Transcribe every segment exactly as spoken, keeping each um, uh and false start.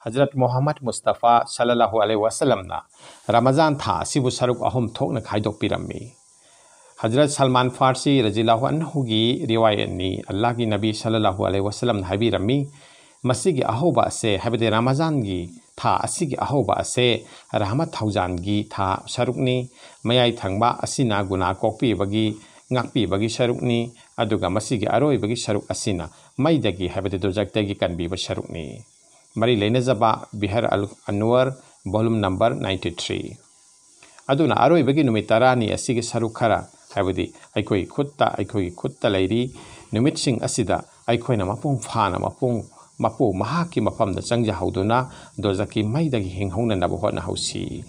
ꯍꯖꯔꯠ ꯃꯨꯍꯝꯃꯗ ꯃꯨꯁꯇꯐꯥ ꯁꯜꯂꯜꯂꯥꯍꯨ ꯑꯂꯩꯍꯤ ꯋꯥꯁꯜꯂꯝꯅ ꯔꯃꯖꯥꯟ ꯊꯥ ꯑꯁꯤꯕꯨ ꯁꯔꯨꯛ ꯑꯍꯨꯝ ꯊꯣꯛꯅ ꯈꯥꯏꯗꯣꯛꯄꯤꯔꯝꯃꯤ꯫ ꯍꯖꯔꯠ ꯁꯜꯃꯥꯟ ꯐꯥꯔꯁꯤ ꯔꯖꯤꯌꯜꯂꯥꯍꯨ ꯑꯟꯍꯨꯒꯤ ꯔꯤꯋꯥꯌꯠꯅꯤ꯫ ꯑꯜꯂꯥꯍꯒꯤ ꯅꯕꯤ ꯁꯜꯂꯜꯂꯥꯍꯨ ꯑꯂꯩꯍꯤ ꯋꯥꯁꯜꯂꯝꯅ ꯍꯥꯏꯕꯤꯔꯝꯃꯤ, ꯃꯁꯤꯒꯤ ꯑꯍꯧꯕ ꯑꯁꯦ, ꯍꯥꯏꯕꯗꯤ ꯔꯃꯖꯥꯟꯒꯤ ꯊꯥ ꯑꯁꯤꯒꯤ ꯑꯍꯧꯕ ꯑꯁꯦ ꯔꯍꯃꯠ ꯊꯧꯖꯥꯟꯒꯤ ꯊꯥ ꯁꯔꯨꯛꯅꯤ, ꯃꯌꯥꯏ ꯊꯪꯕ ꯑꯁꯤꯅ ꯒꯨꯅꯥ ꯀꯣꯛꯄꯤꯕꯒꯤ, ꯉꯥꯛꯄꯤꯕꯒꯤ ꯁꯔꯨꯛꯅꯤ, ꯑꯗꯨꯒ ꯃꯁꯤꯒꯤ ꯑꯔꯣꯏꯕꯒꯤ ꯁꯔꯨꯛ ꯑꯁꯤꯅ ꯃꯩꯗꯒꯤ, ꯍꯥꯏꯕꯗꯤ ꯗꯣꯖꯛꯇꯒꯤ ꯀꯟꯕꯤꯕ ꯁꯔꯨꯛꯅꯤ꯫ ꯃꯔꯤ ꯂꯩꯅꯖꯕ ꯕꯤꯍꯔ ꯑꯜ ꯑꯟꯋꯔ, volume number ninety three꯫ ꯑꯗꯨꯅ ꯑꯔꯣꯏꯕꯒꯤ ꯅꯨꯃꯤꯠ ꯇꯔꯥꯅꯤ ꯑꯁꯤꯒꯤ ꯁꯔꯨꯛ ꯈꯔ, ꯍꯥꯏꯕꯗꯤ ꯑꯩꯈꯣꯏꯒꯤ ꯈꯨꯠꯇ, ꯑꯩꯈꯣꯏꯒꯤ ꯈꯨꯠꯇ ꯂꯩꯔꯤ, ꯅꯨꯃꯤꯠꯁꯤꯡ ꯑꯁꯤꯗ ꯑꯩꯈꯣꯏꯅ ꯃꯄꯨꯡ ꯐꯥꯅ ꯃꯄꯨꯡ, ꯃꯄꯨ ꯃꯍꯥꯛꯀꯤ ꯃꯐꯝꯗ ꯆꯪꯖꯍꯧꯗꯨꯅ ꯗꯣꯖꯛꯀꯤ ꯃꯩꯗꯒꯤ ꯍꯤꯡꯍꯧꯅꯅꯕ ꯍꯣꯠꯅꯍꯧꯁꯤ꯫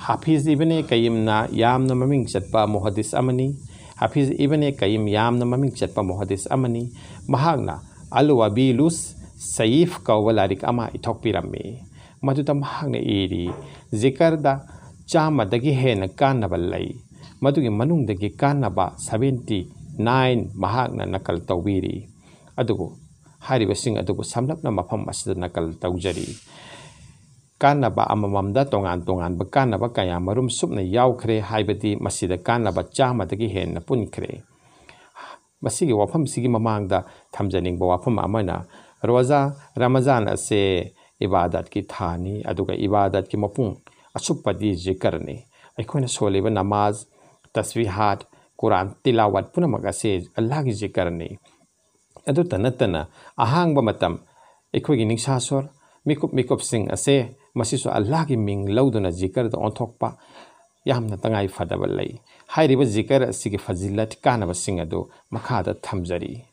ꯍꯥꯐꯤꯖ ꯏꯕꯅꯦ ꯀꯌꯤꯝꯅ ꯌꯥꯝꯅ ꯃꯃꯤꯡ ꯆꯠꯄ ꯃꯨꯍꯗꯤꯁ ꯑꯃꯅꯤ꯫ ꯍꯥꯐꯤꯖ ꯏꯕꯅꯦ ꯀꯌꯤꯝ ꯌꯥꯝꯅ ꯃꯃꯤꯡ ꯆꯠꯄ ꯃꯨꯍꯗꯤꯁ ꯑꯃꯅꯤ꯫ ꯃꯍꯥꯛꯅ ꯑꯜ ꯋꯥꯕꯤꯂꯨꯁ ꯁꯌꯤꯐ ꯀꯧꯕ ꯂꯥꯏꯔꯤꯛ ꯑꯃ ꯏꯊꯣꯛꯄꯤꯔꯝꯃꯤ꯫ ꯃꯗꯨꯗ ꯃꯍꯥꯛꯅ ꯏꯔꯤ, ꯖꯤꯀꯔꯗ ꯆꯥꯝꯃꯗꯒꯤ ꯍꯦꯟꯅ ꯀꯥꯟꯅꯕ ꯂꯩ꯫ ꯃꯗꯨꯒꯤ ꯃꯅꯨꯡꯗꯒꯤ ꯀꯥꯟꯅꯕ seventy nine ꯃꯍꯥꯛꯅ ꯅꯀꯜ ꯇꯧꯕꯤꯔꯤ꯫ ꯑꯗꯨꯕꯨ ꯍꯥꯏꯔꯤꯕꯁꯤꯡ ꯑꯗꯨꯕꯨ ꯁꯝꯂꯞꯅ ꯃꯐꯝ ꯑꯁꯤꯗ ꯅꯀꯜ ꯇꯧꯖꯔꯤ꯫ ꯀꯥꯟꯅꯕ ꯑꯃꯃꯝꯗ ꯇꯣꯉꯥꯟ ꯇꯣꯉꯥꯟꯕ ꯀꯥꯟꯅꯕ ꯀꯌꯥ ꯃꯔꯨꯝ ꯁꯨꯞꯅ ꯌꯥꯎꯈ꯭ꯔꯦ, ꯍꯥꯏꯕꯗꯤ ꯃꯁꯤꯗ ꯀꯥꯟꯅꯕ ꯆꯥꯝꯃꯗꯒꯤ ꯍꯦꯟꯅ ꯄꯨꯟꯈ꯭ꯔꯦ꯫ ꯃꯁꯤꯒꯤ ꯋꯥꯐꯝꯁꯤꯒꯤ ꯃꯃꯥꯡꯗ ꯊꯝꯖꯅꯤꯡꯕ ꯋꯥꯐꯝ ꯑꯃꯅ, ꯔꯣꯖꯥ, ꯔꯃꯖꯥꯟ ꯑꯁꯦ ꯏꯕꯥꯗꯠꯀꯤ ꯊꯥꯅꯤ, ꯑꯗꯨꯒ ꯏꯕꯥꯗꯠꯀꯤ ꯃꯄꯨꯡ ꯑꯁꯨꯞꯄꯗꯤ ꯖꯤꯀꯔꯅꯤ꯫ ꯑꯩꯈꯣꯏꯅ ꯁꯣꯜꯂꯤꯕ ꯅꯃꯥꯖ, ꯇꯁꯕꯤꯍꯥꯠ, ꯀꯨꯔꯥꯟ ꯇꯤꯂꯥꯋꯠ ꯄꯨꯝꯅꯃꯛ ꯑꯁꯦ ꯑꯜꯂꯥꯍꯒꯤ ꯖꯤꯀꯔꯅꯤ꯫ ꯑꯗꯨꯇ ꯅꯠꯇꯅ ꯑꯍꯥꯡꯕ ꯃꯇꯝ, ꯑꯩꯈꯣꯏꯒꯤ ꯅꯤꯡꯁꯥ ꯁꯣꯔ, ꯃꯤꯀꯨꯞ ꯃꯤꯀꯨꯞꯁꯤꯡ ꯑꯁꯦ ꯃꯁꯤꯁꯨ ꯑꯜꯂꯥꯍꯒꯤ ꯃꯤꯡ ꯂꯧꯗꯨꯅ ꯖꯤꯀꯔꯗ ꯑꯣꯟꯊꯣꯛꯄ ꯌꯥꯝꯅ ꯇꯉꯥꯏ ꯐꯗꯕ ꯂꯩ꯫ ꯍꯥꯏꯔꯤꯕ ꯖꯤꯀꯔ ꯑꯁꯤꯒꯤ ꯐꯖꯤꯂꯠ, ꯀꯥꯟꯅꯕꯁꯤꯡ ꯑꯗꯨ ꯃꯈꯥꯗ ꯊꯝꯖꯔꯤ꯫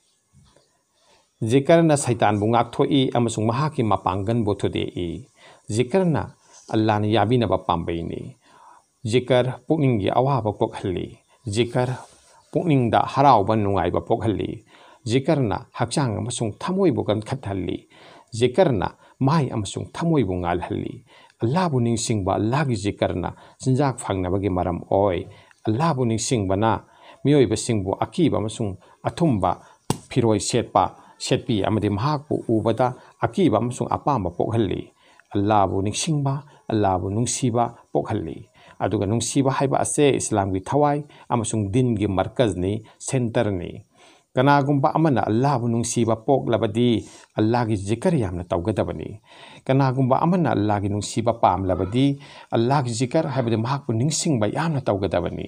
ꯖꯤꯀꯔꯅ ꯁꯩꯇꯥꯟꯕꯨ ꯉꯥꯛꯊꯣꯛꯏ ꯑꯃꯁꯨꯡ ꯃꯍꯥꯛꯀꯤ ꯃꯄꯥꯡꯒꯜꯕꯨ ꯊꯨꯗꯦꯛꯏ꯫ ꯖꯤꯀꯔꯅ ꯑꯜꯂꯥꯍꯅ ꯌꯥꯕꯤꯅꯕ ꯄꯥꯝꯕꯩꯅꯤ꯫ ꯖꯤꯀꯔ ꯄꯨꯛꯅꯤꯡꯒꯤ ꯑꯋꯥꯕ ꯀꯣꯛꯍꯜꯂꯤ꯫ ꯖꯤꯀꯔ ꯄꯨꯛꯅꯤꯡꯗ ꯍꯔꯥꯎꯕ ꯅꯨꯡꯉꯥꯏꯕ ꯄꯣꯛꯍꯜꯂꯤ꯫ ꯖꯤꯀꯔꯅ ꯍꯛꯆꯥꯡ ꯑꯃꯁꯨꯡ ꯊꯃꯣꯏꯕꯨ ꯀꯟꯈꯠꯍꯜꯂꯤ꯫ ꯖꯤꯀꯔꯅ ꯃꯥꯏ ꯑꯃꯁꯨꯡ ꯊꯃꯣꯏꯕꯨ ꯉꯥꯜꯍꯜꯂꯤ꯫ ꯑꯜꯂꯥꯍꯕꯨ ꯅꯤꯡꯁꯤꯡꯕ ꯑꯜꯂꯥꯍꯒꯤ ꯖꯤꯀꯔꯅ ꯆꯤꯟꯖꯥꯛ ꯐꯪꯅꯕꯒꯤ ꯃꯔꯝ ꯑꯣꯏ꯫ ꯑꯜꯂꯥꯍꯕꯨ ꯅꯤꯡꯁꯤꯡꯕꯅ ꯃꯤꯑꯣꯏꯕꯁꯤꯡꯕꯨ ꯑꯀꯤꯕ ꯑꯃꯁꯨꯡ ꯑꯊꯨꯝꯕ ꯐꯤꯔꯣꯏ ꯁꯦꯠꯄ ꯁꯦꯠꯄꯤ ꯑꯃꯗꯤ ꯃꯍꯥꯛꯄꯨ ꯎꯕꯗ ꯑꯀꯤꯕ ꯑꯃꯁꯨꯡ ꯑꯄꯥꯝꯕ ꯄꯣꯛꯍꯜꯂꯤ꯫ ꯑꯜꯂꯥꯕꯨ ꯅꯤꯡꯁꯤꯡꯕ, ꯑꯜꯂꯥꯕꯨ ꯅꯨꯡꯁꯤꯕ ꯄꯣꯛꯍꯜꯂꯤ꯫ ꯑꯗꯨꯒ ꯅꯨꯡꯁꯤꯕ ꯍꯥꯏꯕ ꯑꯁꯦ ꯏꯁꯂꯥꯝꯒꯤ ꯊꯋꯥꯏ ꯑꯃꯁꯨꯡ ꯗꯤꯟꯒꯤ ꯃꯔꯀꯖꯅꯤ, ꯁꯦꯟꯇꯔꯅꯤ꯫ ꯀꯅꯥꯒꯨꯝꯕ ꯑꯃꯅ ꯑꯜꯂꯥꯕꯨ ꯅꯨꯡꯁꯤꯕ ꯄꯣꯛꯂꯕꯗꯤ ꯑꯜꯂꯥꯒꯤ ꯖꯤꯀꯔ ꯌꯥꯝꯅ ꯇꯧꯒꯗꯕꯅꯤ꯫ ꯀꯅꯥꯒꯨꯝꯕ ꯑꯃꯅ ꯑꯜꯂꯥꯒꯤ ꯅꯨꯡꯁꯤꯕ ꯄꯥꯝꯂꯕꯗꯤ ꯑꯜꯂꯥꯒꯤ ꯖꯤꯀꯔ ꯍꯥꯏꯕꯗꯤ ꯃꯍꯥꯛꯄꯨ ꯅꯤꯡꯁꯤꯡꯕ ꯌꯥꯝꯅ ꯇꯧꯒꯗꯕꯅꯤ꯫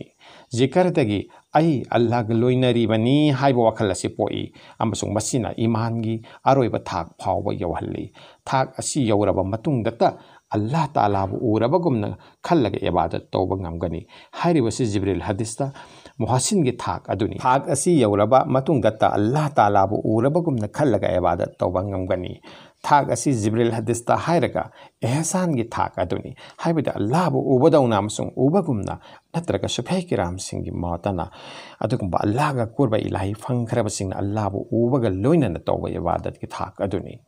ꯖꯤꯀꯔꯗꯒꯤ "ꯑꯩ ꯑꯜꯂꯥꯒ ꯂꯣꯏꯅꯔꯤꯕꯅꯤ" ꯍꯥꯏꯕ ꯋꯥꯈꯜ ꯑꯁꯤ ꯄꯣꯛꯏ ꯑꯃꯁꯨꯡ ꯃꯁꯤꯅ ꯏꯃꯥꯟꯒꯤ ꯑꯔꯣꯏꯕ ꯊꯥꯛ ꯐꯥꯎꯕ ꯌꯧꯍꯜꯂꯤ꯫ ꯊꯥꯛ ꯑꯁꯤ ꯌꯧꯔꯕ ꯃꯇꯨꯡꯗꯇ ꯑꯜꯂꯥ ꯇꯥꯂꯥꯕꯨ ꯎꯔꯕꯒꯨꯝꯅ ꯈꯜꯂꯒ ꯏꯕꯥꯗꯠ ꯇꯧꯕ ꯉꯝꯒꯅꯤ꯫ ꯍꯥꯏꯔꯤꯕꯁꯤ ꯖꯤꯕ꯭ꯔꯤꯜ ꯍꯗꯤꯁꯇ ꯃꯨꯍꯁꯤꯟꯒꯤ ꯊꯥꯛ ꯑꯗꯨꯅꯤ꯫ ꯊꯥꯛ ꯑꯁꯤ ꯌꯧꯔꯕ ꯃꯇꯨꯡꯗꯇ ꯑꯜꯂꯥ ꯇꯥꯂꯥꯕꯨ ꯎꯔꯕꯒꯨꯝꯅ ꯈꯜꯂꯒ ꯏꯕꯥꯗꯠ ꯇꯧꯕ ꯉꯝꯒꯅꯤ꯫ ꯊꯥꯛ ꯑꯁꯤ ꯖꯤꯕ꯭ꯔꯤꯜ ꯍꯗꯤꯁꯇ ꯍꯥꯏꯔꯒ ꯑꯦꯍꯁꯥꯟꯒꯤ ꯊꯥꯛ ꯑꯗꯨꯅꯤ꯫ ꯍꯥꯏꯕꯗꯤ ꯑꯜꯂꯥꯕꯨ ꯎꯕꯗꯧꯅ ꯑꯃꯁꯨꯡ ꯎꯕꯒꯨꯝꯅ, ꯅꯠꯇ꯭ꯔꯒ ꯁꯨꯐꯦ ꯀꯤꯔꯥꯝꯁꯤꯡꯒꯤ ꯃꯣꯠꯇꯅ ꯑꯗꯨꯒꯨꯝꯕ ꯑꯜꯂꯥꯒ ꯀꯨꯔꯕ ꯏꯂꯥꯍꯤ ꯐꯪꯈ꯭ꯔꯕꯁꯤꯡꯅ ꯑꯜꯂꯥꯕꯨ ꯎꯕꯒ ꯂꯣꯏꯅꯅ ꯇꯧꯕ ꯏꯕꯥꯗꯠꯀꯤ ꯊꯥꯛ ꯑꯗꯨꯅꯤ꯫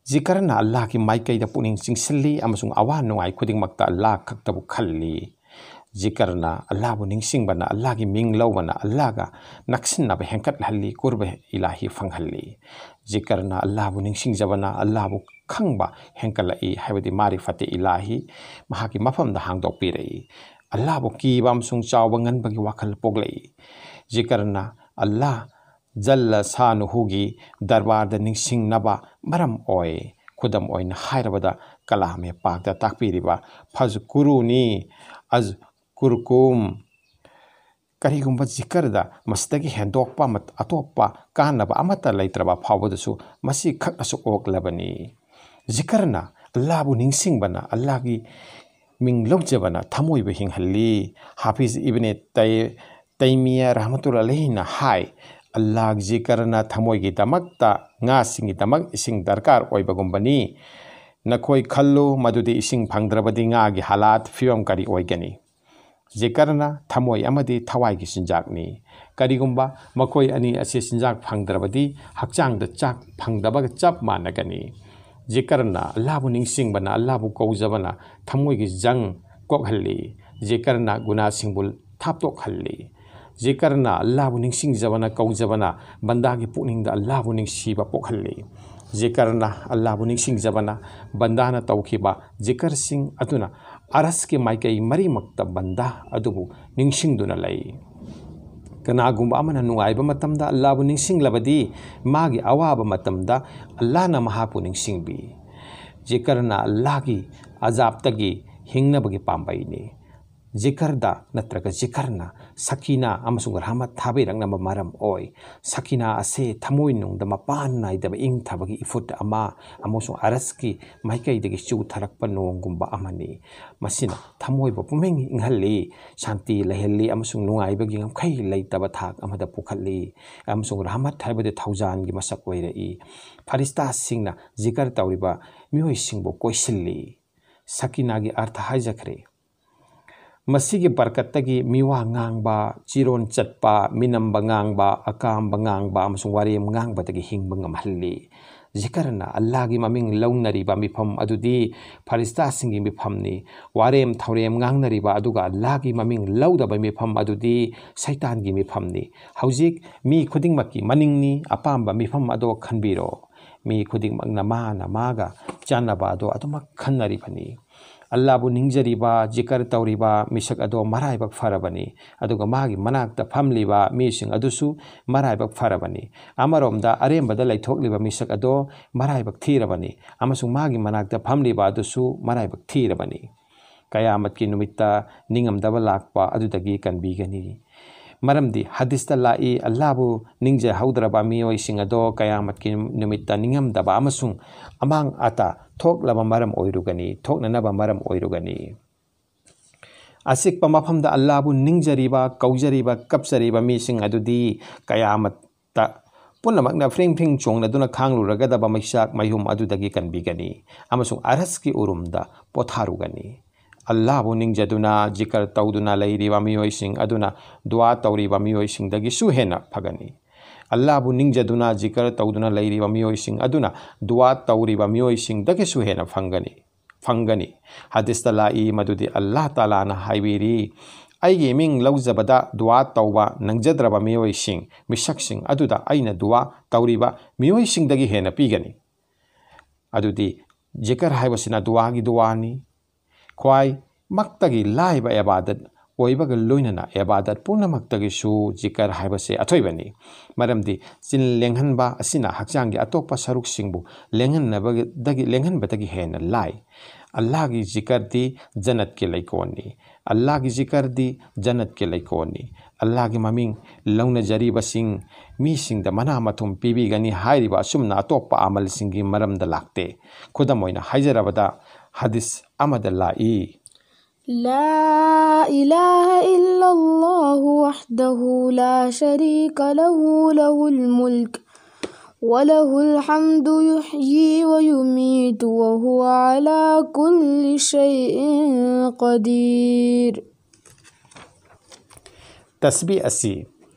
ꯖꯤꯀꯔꯅ ꯑꯜꯂꯥꯍꯒꯤ ꯃꯥꯏꯀꯩꯗ ꯄꯨꯛꯅꯤꯡ ꯆꯤꯡꯁꯤꯜꯂꯤ ꯑꯃꯁꯨꯡ ꯑꯋꯥ ꯅꯨꯡꯉꯥꯏ ꯈꯨꯗꯤꯡꯃꯛꯇ ꯑꯜꯂꯥꯍ ꯈꯛꯇꯕꯨ ꯈꯜꯂꯤ꯫ ꯖꯤꯀꯔꯅ ꯑꯜꯂꯥꯍꯕꯨ ꯅꯤꯡꯁꯤꯡꯕꯅ, ꯑꯜꯂꯥꯍꯒꯤ ꯃꯤꯡ ꯂꯧꯕꯅ ꯑꯜꯂꯥꯍꯒ ꯅꯛꯁꯤꯟꯅꯕ ꯍꯦꯟꯒꯠꯍꯜꯂꯤ, ꯀꯨꯔꯕ ꯏꯂꯥꯍꯤ ꯐꯪꯍꯜꯂꯤ꯫ ꯖꯤꯀꯔꯅ ꯑꯜꯂꯥꯍꯕꯨ ꯅꯤꯡꯁꯤꯡꯖꯕꯅ ꯑꯜꯂꯥꯍꯕꯨ ꯈꯪꯕ ꯍꯦꯟꯒꯠꯂꯛꯏ, ꯍꯥꯏꯕꯗꯤ ꯃꯥꯔꯤꯐꯠꯇꯤ ꯏꯂꯥꯍꯤ ꯃꯍꯥꯛꯀꯤ ꯃꯐꯝꯗ ꯍꯥꯡꯗꯣꯛꯄꯤꯔꯛꯏ꯫ ꯑꯜꯂꯥꯍꯕꯨ ꯀꯤꯕ ꯑꯃꯁꯨꯡ ꯆꯥꯎꯕ ꯉꯟꯕꯒꯤ ꯋꯥꯈꯜ ꯄꯣꯛꯂꯛꯏ꯫ ꯖꯤꯀꯔꯅ ꯑꯜꯂꯥꯍ ꯖꯜꯂ ꯁꯥꯅꯨꯍꯨꯒꯤ ꯗꯔꯕꯥꯔꯗ ꯅꯤꯡꯁꯤꯡꯅꯕ ꯃꯔꯝ ꯑꯣꯏ꯫ ꯈꯨꯗꯝ ꯑꯣꯏꯅ ꯍꯥꯏꯔꯕꯗ, ꯀꯂꯥꯝ-ꯏ-ꯄꯥꯛꯇ ꯇꯥꯛꯄꯤꯔꯤꯕ "ꯐꯖꯀꯨꯔꯨꯅꯤ ꯑꯖꯀꯨꯔꯀꯨꯝ", ꯀꯔꯤꯒꯨꯝꯕ ꯖꯤꯀꯔꯗ ꯃꯁꯤꯗꯒꯤ ꯍꯦꯟꯗꯣꯛꯄ ꯑꯃ-, ꯑꯇꯣꯞꯄ ꯀꯥꯟꯅꯕ ꯑꯃꯠꯇ ꯂꯩꯇ꯭ꯔꯕ ꯐꯥꯎꯕꯗꯁꯨ ꯃꯁꯤ ꯈꯛꯅꯁꯨ ꯑꯣꯛꯂꯕꯅꯤ꯫ ꯖꯤꯀꯔꯅ ꯑꯜꯂꯥꯍꯕꯨ ꯅꯤꯡꯁꯤꯡꯕꯅ, ꯑꯜꯂꯥꯍꯒꯤ ꯃꯤꯡ ꯂꯧꯖꯕꯅ ꯊꯃꯣꯏꯕꯨ ꯍꯤꯡꯍꯜꯂꯤ꯫ ꯍꯥꯐꯤꯖ ꯏꯕꯅꯦ ꯇꯩ-, ꯇꯩꯃꯤꯌꯥ ꯔꯍꯃꯇꯨꯜꯂꯥꯍꯤ ꯑꯂꯩꯍꯤꯅ ꯍꯥꯏ, "ꯑꯜꯂꯥꯍꯒꯤ ꯖꯤꯀꯔꯅ ꯊꯃꯣꯏꯒꯤꯗꯃꯛꯇ ꯉꯥꯁꯤꯡꯒꯤꯗꯃꯛ ꯏꯁꯤꯡ ꯗꯔꯀꯥꯔ ꯑꯣꯏꯕꯒꯨꯝꯕꯅꯤ꯫ ꯅꯈꯣꯏ ꯈꯜꯂꯨ, ꯃꯗꯨꯗꯤ ꯏꯁꯤꯡ ꯐꯪꯗ꯭ꯔꯕꯗꯤ ꯉꯥꯒꯤ ꯍꯥꯂꯥꯠ ꯐꯤꯕꯝ ꯀꯔꯤ ꯑꯣꯏꯒꯅꯤ?" ꯖꯤꯀꯔꯅ ꯊꯃꯣꯏ ꯑꯃꯗꯤ ꯊꯋꯥꯏꯒꯤ ꯆꯤꯟꯖꯥꯛꯅꯤ꯫ ꯀꯔꯤꯒꯨꯝꯕ ꯃꯈꯣꯏ ꯑꯅꯤ ꯑꯁꯤ ꯆꯤꯟꯖꯥꯛ ꯐꯪꯗ꯭ꯔꯕꯗꯤ ꯍꯛꯆꯥꯡꯗ ꯆꯥꯛ ꯐꯪꯗꯕꯒ ꯆꯞ ꯃꯥꯟꯅꯒꯅꯤ꯫ ꯖꯤꯀꯔꯅ ꯑꯜꯂꯥꯍꯕꯨ ꯅꯤꯡꯁꯤꯡꯕꯅ, ꯑꯜꯂꯥꯍꯕꯨ ꯀꯧꯖꯕꯅ ꯊꯃꯣꯏꯒꯤ ꯖꯪ ꯀꯣꯛꯍꯜꯂꯤ꯫ ꯖꯤꯀꯔꯅ ꯒꯨꯅꯥꯁꯤꯡꯕꯨ ꯊꯥꯞꯇꯣꯛꯍꯜꯂꯤ꯫ ꯖꯤꯀꯔꯅ ꯑꯜꯂꯥꯍꯕꯨ ꯅꯤꯡꯁꯤꯡꯖꯕꯅ, ꯀꯧꯖꯕꯅ ꯕꯟꯗꯥꯒꯤ ꯄꯨꯛꯅꯤꯡꯗ ꯑꯜꯂꯥꯍꯕꯨ ꯅꯤꯡꯁꯤꯕ ꯄꯣꯛꯍꯜꯂꯤ꯫ ꯖꯤꯀꯔꯅ ꯑꯜꯂꯥꯍꯕꯨ ꯅꯤꯡꯁꯤꯡꯖꯕꯅ ꯕꯟꯗꯥꯅ ꯇꯧꯈꯤꯕ ꯖꯤꯀꯔꯁꯤꯡ ꯑꯗꯨꯅ ꯑꯔꯁꯀꯤ ꯃꯥꯏꯀꯩ ꯃꯔꯤꯃꯛꯇ ꯕꯟꯗꯥ ꯑꯗꯨꯕꯨ ꯅꯤꯡꯁꯤꯡꯗꯨꯅ ꯂꯩ꯫ ꯀꯅꯥꯒꯨꯝꯕ ꯑꯃꯅ ꯅꯨꯡꯉꯥꯏꯕ ꯃꯇꯝꯗ ꯑꯜꯂꯥꯍꯕꯨ ꯅꯤꯡꯁꯤꯡꯂꯕꯗꯤ, ꯃꯥꯒꯤ ꯑꯋꯥꯕ ꯃꯇꯝꯗ ꯑꯜꯂꯥꯍꯅ ꯃꯍꯥꯛꯄꯨ ꯅꯤꯡꯁꯤꯡꯕꯤ꯫ ꯖꯤꯀꯔꯅ ꯑꯜꯂꯥꯍꯒꯤ ꯑꯖꯥꯕꯇꯒꯤ ꯍꯤꯡꯅꯕꯒꯤ ꯄꯥꯝꯕꯩꯅꯤ꯫ ꯖꯤꯀꯔꯗ ꯅꯠꯇ꯭ꯔꯒ ꯖꯤꯀꯔꯅ ꯁꯀꯤꯅꯥ ꯑꯃꯁꯨꯡ ꯔꯍꯃꯠ ꯊꯥꯕꯤꯔꯛꯅꯕ ꯃꯔꯝ ꯑꯣꯏ꯫ ꯁꯀꯤꯅꯥ ꯑꯁꯤ ꯊꯃꯣꯏꯅꯨꯡꯗ ꯃꯄꯥꯟ ꯅꯥꯏꯗꯕ ꯏꯪꯊꯕꯒꯤ ꯏꯐꯨꯠ ꯑꯃ ꯑꯃꯁꯨꯡ ꯑꯔꯁꯀꯤ ꯃꯥꯏꯀꯩꯗꯒꯤ ꯆꯨꯊꯔꯛꯄ ꯅꯣꯡꯒꯨꯝꯕ ꯑꯃꯅꯤ꯫ ꯃꯁꯤꯅ ꯊꯃꯣꯏꯕꯨ ꯄꯨꯛꯅꯤꯡ ꯏꯪꯍꯜꯂꯤ, ꯁꯥꯟꯇꯤ ꯂꯩꯍꯜꯂꯤ ꯑꯃꯁꯨꯡ ꯅꯨꯡꯉꯥꯏꯕꯒꯤ ꯉꯝꯈꯩ ꯂꯩꯇꯕ ꯊꯥꯛ ꯑꯃꯗ ꯄꯨꯈꯠꯂꯤ꯫ ꯑꯃꯁꯨꯡ ꯔꯍꯃꯠ ꯍꯥꯏꯕꯗꯤ ꯊꯧꯖꯥꯜꯒꯤ ꯃꯁꯛ ꯑꯣꯏꯔꯛꯏ꯫ ꯐꯔꯤꯁꯇꯥꯁꯤꯡꯅ ꯖꯤꯀꯔ ꯇꯧꯔꯤꯕ ꯃꯤꯑꯣꯏꯁꯤꯡꯕꯨ ꯀꯣꯏꯁꯤꯜꯂꯤ꯫ ꯁꯀꯤꯅꯥꯒꯤ ꯑꯔꯊ ꯍꯥꯏꯖꯈ꯭ꯔꯦ꯫ ꯃꯁꯤꯒꯤ ꯕꯔꯀꯠꯇꯒꯤ ꯃꯤꯋꯥ ꯉꯥꯡꯕ, ꯆꯤꯔꯣꯟ ꯆꯠꯄ, ꯃꯤꯅꯝꯕ ꯉꯥꯡꯕ, ꯑꯀꯥꯝꯕ ꯉꯥꯡꯕ ꯑꯃꯁꯨꯡ ꯋꯥꯔꯦꯝ ꯉꯥꯡꯕꯗꯒꯤ ꯍꯤꯡꯕ ꯉꯝꯍꯜꯂꯤ꯫ ꯖꯤꯀꯔꯅ ꯑꯜꯂꯥꯍꯒꯤ ꯃꯃꯤꯡ ꯂꯧꯅꯔꯤꯕ ꯃꯤꯐꯝ ꯑꯗꯨꯗꯤ ꯐꯔꯤꯁꯇꯥꯁꯤꯡꯒꯤ ꯃꯤꯐꯝꯅꯤ꯫ ꯋꯥꯔꯦꯝ ꯊꯧꯔꯦꯝ ꯉꯥꯡꯅꯔꯤꯕ ꯑꯗꯨꯒ ꯑꯜꯂꯥꯍꯒꯤ ꯃꯃꯤꯡ ꯂꯧꯗꯕ ꯃꯤꯐꯝ ꯑꯗꯨꯗꯤ ꯁꯩꯇꯥꯟꯒꯤ ꯃꯤꯐꯝꯅꯤ꯫ ꯍꯧꯖꯤꯛ ꯃꯤ ꯈꯨꯗꯤꯡꯃꯛꯀꯤ ꯃꯅꯤꯡꯅꯤ꯫ ꯑꯄꯥꯝꯕ ꯃꯤꯐꯝ ꯑꯗꯣ ꯈꯟꯕꯤꯔꯣ꯫ ꯃꯤ ꯈꯨꯗꯤꯡꯃꯛꯅ ꯃꯥꯅ ꯃꯥꯒ ꯆꯥꯟꯅꯕ ꯑꯗꯣ ꯑꯗꯨꯃꯛ ꯈꯟꯅꯔꯤꯕꯅꯤ꯫ ꯑꯜꯂꯥꯍꯕꯨ ꯅꯤꯡꯖꯔꯤꯕ, ꯖꯤꯀꯔ ꯇꯧꯔꯤꯕ ꯃꯤꯁꯛ ꯑꯗꯣ ꯃꯔꯥꯏꯕꯛ ꯐꯔꯕꯅꯤ꯫ ꯑꯗꯨꯒ ꯃꯥꯒꯤ ꯃꯅꯥꯛꯇ ꯐꯝꯂꯤꯕ ꯃꯤꯁꯤꯡ ꯑꯗꯨꯁꯨ ꯃꯔꯥꯏꯕꯛ ꯐꯔꯕꯅꯤ꯫ ꯑꯃꯔꯣꯝꯗ ꯑꯔꯦꯝꯕꯗ ꯂꯩꯊꯣꯛꯂꯤꯕ ꯃꯤꯁꯛ ꯑꯗꯣ ꯃꯔꯥꯏꯕꯛ ꯊꯤꯔꯕꯅꯤ, ꯑꯃꯁꯨꯡ ꯃꯥꯒꯤ ꯃꯅꯥꯛꯇ ꯐꯝꯂꯤꯕ ꯑꯗꯨꯁꯨ ꯃꯔꯥꯏꯕꯛ ꯊꯤꯔꯕꯅꯤ꯫ ꯀꯌꯥꯃꯠꯀꯤ ꯅꯨꯃꯤꯠꯇ ꯅꯤꯡꯉꯝꯗꯕ ꯂꯥꯛꯄ ꯑꯗꯨꯗꯒꯤ ꯀꯟꯕꯤꯒꯅꯤ꯫ ꯃꯔꯝꯗꯤ ꯍꯗꯤꯁꯇ ꯂꯥꯛꯏ, ꯑꯜꯂꯥꯍꯕꯨ ꯅꯤꯡꯖꯍꯧꯗ꯭ꯔꯕ ꯃꯤꯑꯣꯏꯁꯤꯡ ꯑꯗꯣ ꯀꯌꯥꯃꯠꯀꯤ ꯅꯨꯃꯤꯠꯇ ꯅꯤꯡꯉꯝꯗꯕ ꯑꯃꯁꯨꯡ ꯑꯃꯥꯡ ꯑꯇꯥ ꯊꯣꯛꯂꯕ ꯃꯔꯝ ꯑꯣꯏꯔꯨꯒꯅꯤ, ꯊꯣꯛꯅꯅꯕ ꯃꯔꯝ ꯑꯣꯏꯔꯨꯒꯅꯤ꯫ ꯑꯆꯤꯛꯄ ꯃꯐꯝꯗ ꯑꯜꯂꯥꯍꯕꯨ ꯅꯤꯡꯖꯔꯤꯕ, ꯀꯧꯖꯔꯤꯕ, ꯀꯞꯆꯔꯤꯕ ꯃꯤꯁꯤꯡ ꯑꯗꯨꯗꯤ ꯀꯌꯥꯃꯠꯇ ꯄꯨꯝꯅꯃꯛꯅ ꯐ꯭ꯔꯤꯡ ꯐ꯭ꯔꯤꯡ ꯆꯣꯡꯂꯗꯨꯅ ꯈꯥꯡꯂꯨꯔꯒꯗꯕ ꯃꯩꯆꯥꯛ ꯃꯩꯍꯨꯝ ꯑꯗꯨꯗꯒꯤ ꯀꯟꯕꯤꯒꯅꯤ ꯑꯃꯁꯨꯡ ꯑꯔꯁꯀꯤ ꯎꯔꯨꯝꯗ ꯄꯣꯊꯥꯔꯨꯒꯅꯤ꯫ ꯑꯜꯂꯥꯍꯕꯨ ꯅꯤꯡꯖꯗꯨꯅ ꯖꯤꯀꯔ ꯇꯧꯗꯨꯅ ꯂꯩꯔꯤꯕ ꯃꯤꯑꯣꯏꯁꯤꯡ ꯑꯗꯨꯅ ꯗꯨꯋꯥ ꯇꯧꯔꯤꯕ ꯃꯤꯑꯣꯏꯁꯤꯡꯗꯒꯤꯁꯨ ꯍꯦꯟꯅ ꯐꯒꯅꯤ꯫ ꯑꯜꯂꯥꯍꯕꯨ ꯅꯤꯡꯖꯗꯨꯅ ꯖꯤꯀꯔ ꯇꯧꯗꯨꯅ ꯂꯩꯔꯤꯕ ꯃꯤꯑꯣꯏꯁꯤꯡ ꯑꯗꯨꯅ ꯗꯨꯋꯥ ꯇꯧꯔꯤꯕ ꯃꯤꯑꯣꯏꯁꯤꯡꯗꯒꯤꯁꯨ ꯍꯦꯟꯅ ꯐꯪꯒꯅꯤ, ꯐꯪꯒꯅꯤ꯫ ꯍꯗꯤꯁꯇ ꯂꯥꯛꯏ ꯃꯗꯨꯗꯤ ꯑꯜꯂꯥꯍ ꯇꯥꯂꯥꯅ ꯍꯥꯏꯕꯤꯔꯤ, ꯑꯩꯒꯤ ꯏꯃꯤꯡ ꯂꯧꯖꯕꯗ ꯗꯨꯋꯥ ꯇꯧꯕ ꯅꯪꯖꯗ꯭ꯔꯕ ꯃꯤꯑꯣꯏꯁꯤꯡ, ꯃꯤꯁꯛꯁꯤꯡ ꯑꯗꯨꯗ ꯑꯩꯅ ꯗꯨꯋꯥ ꯇꯧꯔꯤꯕ ꯃꯤꯑꯣꯏꯁꯤꯡꯗꯒꯤ ꯍꯦꯟꯅ ꯄꯤꯒꯅꯤ꯫ ꯑꯗꯨꯗꯤ ꯖꯤꯀꯔ ꯍꯥꯏꯕꯁꯤꯅ ꯗꯨꯋꯥꯒꯤ ꯗꯨꯋꯥꯅꯤ꯫ ꯈ꯭ꯋꯥꯏ ꯃꯛꯇꯒꯤ ꯂꯥꯏꯕ ꯏꯕꯥꯗꯠ ꯑꯣꯏꯕꯒ ꯂꯣꯏꯅꯅ ꯏꯕꯥꯗꯠ ꯄꯨꯝꯅꯃꯛꯇꯒꯤꯁꯨ ꯖꯤꯀꯔ ꯍꯥꯏꯕꯁꯦ ꯑꯊꯣꯏꯕꯅꯤ꯫ ꯃꯔꯝꯗꯤ ꯆꯤꯟ ꯂꯦꯡꯍꯟꯕ ꯑꯁꯤꯅ ꯍꯛꯆꯥꯡꯒꯤ ꯑꯇꯣꯞꯄ ꯁꯔꯨꯛꯁꯤꯡꯕꯨ ꯂꯦꯡꯍꯟꯅꯕꯗꯒꯤ, ꯂꯦꯡꯍꯟꯕꯗꯒꯤ ꯍꯦꯟꯅ ꯂꯥꯏ꯫ ꯑꯜꯂꯥꯍꯒꯤ ꯖꯤꯀꯔꯗꯤ ꯖꯟꯅꯠꯀꯤ ꯂꯩꯀꯣꯜꯅꯤ꯫ ꯑꯜꯂꯥꯍꯒꯤ ꯖꯤꯀꯔꯗꯤ ꯖꯟꯅꯠꯀꯤ ꯂꯩꯀꯣꯜꯅꯤ꯫ ꯑꯜꯂꯥꯍꯒꯤ ꯃꯃꯤꯡ ꯂꯧꯅꯖꯔꯤꯕꯁꯤꯡ ꯃꯤꯁꯤꯡꯗ ꯃꯅꯥ ꯃꯊꯨꯝ ꯄꯤꯕꯤꯒꯅꯤ ꯍꯥꯏꯔꯤꯕ ꯑꯁꯨꯝꯅ ꯑꯇꯣꯞꯄ ꯑꯃꯜꯁꯤꯡꯒꯤ ꯃꯔꯝꯗ ꯂꯥꯛꯇꯦ꯫ ꯈꯨꯗꯝ ꯑꯣꯏꯅ ꯍꯥꯏꯖꯔꯕꯗ, ꯍꯗꯤꯁ ꯑꯃꯗ ꯂꯥꯛꯏ, لا إله إلا الله وحده لا شريك له، له الملك وله الحمد يحيي ويميت وهو على كل شيء قدير. ꯇꯁꯕꯤꯍ ꯑꯁꯤ,